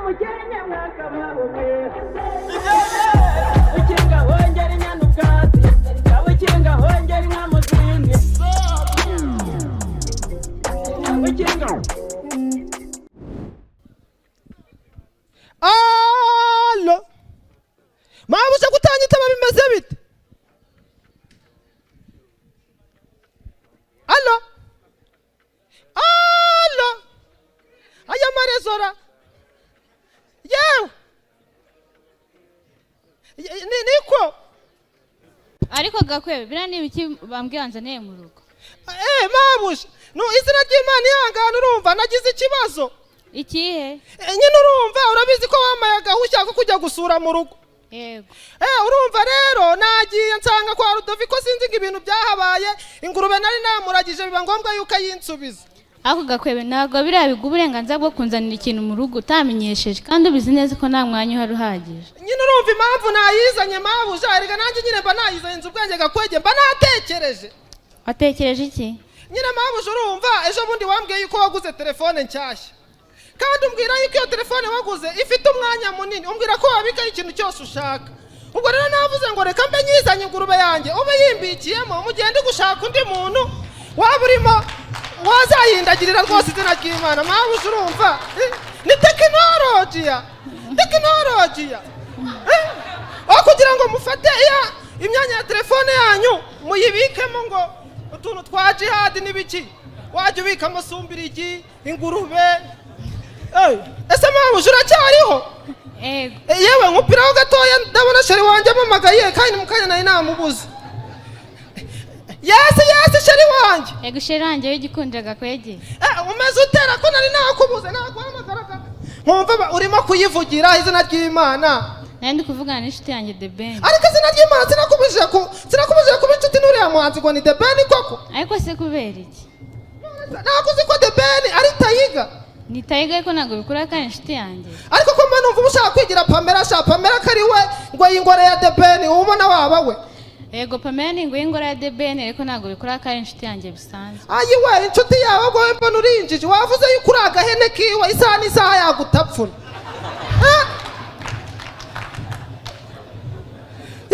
Umukenke mwakabaho mwe. Ukinga hongera inyana ubwatsi, ukinga hongera inka mu zindi, ukinga. Allo, mabuja, kutanyitaba bimeze bite? Allo, allo, aya marezora yewe. Niko. Ariko Gakwebe, biriya ni ibiki bambwiye wanzaniye mu rugo? Mabuja, no izina ry'Imana, ihangane, urumva nagize ikibazo. Ikihe? Nyine urumva urabizi ko wampaye agahushya ko kujya gusura mu rugo. Yego. Urumva rero nagiye nsanga kwa Rudoviko, sinzi ngo ibintu byahabaye, ingurube nari namuragije biba ngombwa yuko ayinsubiza. Ariko Gakwebe, ntabwo biriya biguha uburenganzira bwo kunzanira ikintu mu rugo utamenyesheje, kandi ubizi neza ko nta mwanya uhari uhagije. Nyine urumva impamvu nayizanye, mabuja, erega nanjye nyine mba nayizanye nzi ubwenge, Gakwege, mba natekereje. Watekereje iki? Nyine mabuja, urumva ejo bundi wambwiye yuko waguze telefone nshyashya, kandi umbwira yuko iyo telefone waguze ifite umwanya munini, umbwira ko wabikaho ikintu cyose ushaka. Ubwo rero navuze ngo reka mbe nyizanye, ingurube yanjye ube yimbikiyemo mu gihe ndi gushaka undi muntu waba urimo wazayindagirira. Rwose izina ry'Imana, mabuja, urumva ni tekinolojiya, tekinolojiya. Aho kugira ngo mufate iya imyanya ya telefone yanyu muyibikemo ngo utuntu twa jihadi n'ibiki, wajya ubikamo sumbirigi, ingurube. Ese mabuja uracyariho? Yego. Yewe, nkupiraho gatoya, ndabona chéri wanjye amamagaye kandi mu kanya nari namubuze. Yes, yes, chéri wanjye. Yego, chéri wanjye w'igikundiro Gakwege. Umeze utera ko nari nakubuze, naguhamagaraga nkumva urimo kuyivugira, izina ry'Imana? Nari ndi kuvugana n'inshuti yanjye The Ben. Ariko izina ry'Imana, sinakubujije kuba inshuti n'uriya muhanzi ngo ni The Ben koko. Ariko se kubera iki? Ntabwo uzi ko The Ben ari Tiger? Ni Tiger, ariko ntabwo bikura kandi inshuti yanjye. Ariko ko mba numva uba ushaka kwigira Pamela, sha Pamela ko ari we ngo y'ingore ya The Ben, uba ubona waba we. Yego, Pamela ni ingwe y'ingore ya The Ben, ariko ntabwo bikura kandi inshuti yanjye bisanzwe. Ayiwe, inshuti yawe ngo mbona urinjije, wavuze yuko uri agahene kiwe, isaha n'isaha yagutapfuna.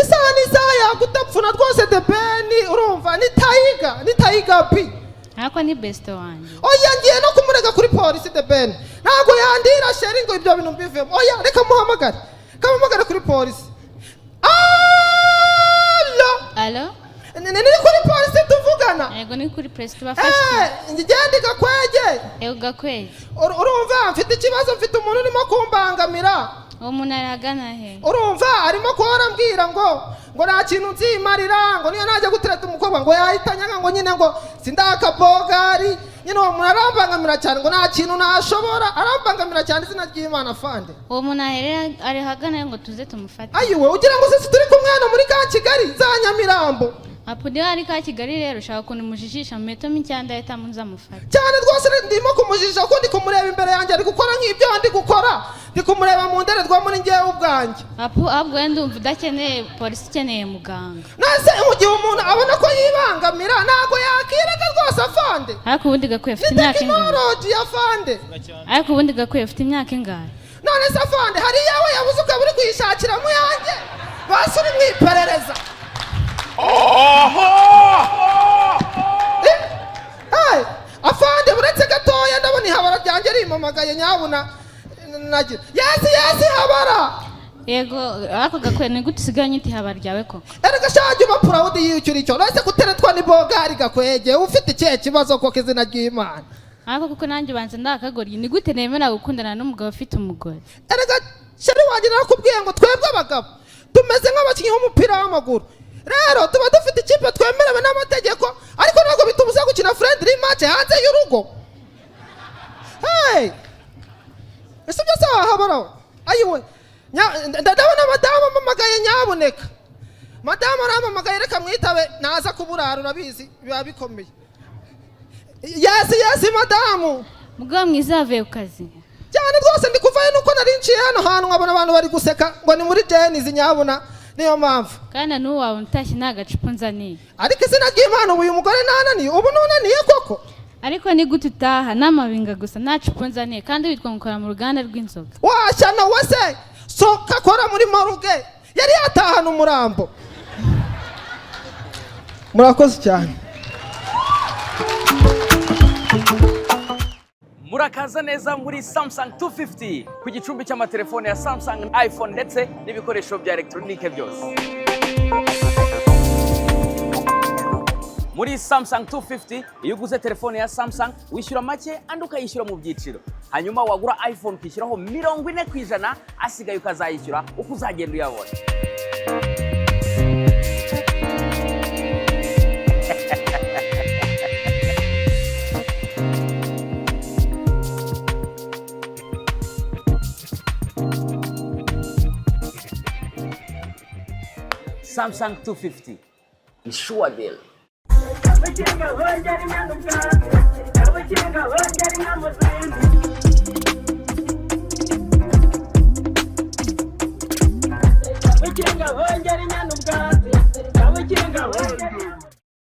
Isaha n'isaha yagutapfuna rwose. The Ben urumva ni Tiger, ni Tiger B. Ariko ni best wanjye. Oya, ngiye no kumurega kuri polisi. The Ben ntabwo yandira chéri ngo ibyo bintu mbivemo. Oya, reka muhamagare, kamuhamagare kuri polisi. Allo? Allo? Ni kuri polisi tuvugana? Yego, ni kuri press, tubafashe iki? Ngende Gakwege. Yego, Gakwege. Urumva mfite ikibazo, mfite umuntu urimo kumbangamira. Uwo muntu arahagana he? Urumva arimo kuhora ambwira ngo nta kintu nzimarira, ngo niyo najya gutereta umukobwa ngo yahita anyanga, ngo nyine ngo sindakabogari. Nyine uwo muntu arambangamira cyane, ngo nta kintu nashobora, arambangamira cyane, izina ry'Imana, fande. Uwo muntu aherera ari ahagana he ngo tuze tumufate? Ayiwe, ugira ngo sisi turi kumwe hano muri ka Kigali za Nyamirambo? Apo niba ari ka Kigali rero, ushaka ukuntu mujijisha mu meto mike ndahita muza mufate. Cyane rwose, ndimo kumujijisha kuko ndi kumureba imbere yanjye, ari gukora nk'ibyo ndi gukora, ndi kumureba mu ndorerwamo, ni njyewe ubwanjye. Apo, ahubwo wenda ndumva udakeneye polisi, ukeneye muganga. Nase mu gihe umuntu abona ko yibangamira, ntabwo yakirega rwose, afande? Ariko ubundi Gakwiye, ufite Ni imyaka ingahe? tekinoloji, afande. Ariko ubundi Gakwiye, ufite imyaka ingahe? None se afande, hari iyawe yabuze ukaba uri kuyishakira mu yanjye? Basi uri mu iperereza. Afande, buretse gatoya, ndabona ihabara ryanjye rimpamagaye, nyabuna nagira. Yes, yes, habara. Yego, ariko Gakwiye, ni gute usigaye unyita ihaba ryawe koko? Erega shaje, uba proud y'icyo uri cyo. None guteretwa ni bogari, Gakwege, ufite ikihe kibazo koko, izina ry'Imana? Ariko kuko nanjye ubanza ndakagoryi, ni gute nemera gukundana n'umugabo ufite umugore? Erega chéri wanjye, narakubwiye ngo twebwe abagabo tumeze nk'abakinnyi b'umupira w'amaguru. Rero tuba dufite ikipe twemerewe n'amategeko, ariko ntabwo bitubuza gukina friendly match hanze y'urugo. Hey! Ese byose wahabara? Ayiwe, ndabona madamu ampamagaye, nyabuneka madamu arampamagaye, reka mwitabe, naza kuburara, urabizi biba bikomeye. Yes, yes, madamu. Mugabo mwiza, yavuye ku kazi? Cyane rwose, ndi kuvayo nuko nari nciye hano hantu nkabona abantu bari guseka ngo ni muri jenizi, nyabuna niyo mpamvu. Kandi na n'ubu wawe utashye nta gacupa nzaniye. Ariko izina ry'Imana, ubu uyu mugore ntananiye, ubu nunaniye koko? Ariko ni gute utaha n'amabinga gusa, nta cupa unzaniye, kandi witwa ngukora mu ruganda rw'inzoga? Washyano we se, soka akora muri morgue, yari yatahana umurambo. Murakoze cyane. Murakaza neza muri Samsung 250, ku gicumbi cy'amatelefone ya Samsung, iPhone ndetse n'ibikoresho bya elegitoronike byose. Muri Samsung 250, iyo uguze telefone ya Samsung wishyura make, andi ukayishyura mu byiciro. Hanyuma wagura iPhone ukishyuraho 40%, asigaye ukazayishyura uko uzagenda uyabona. Samsung 250 ni sure deal. Ukinga hongera inyana ubwatsi, ukinga hongera inka mu zindi. Ukinga hongera inyana.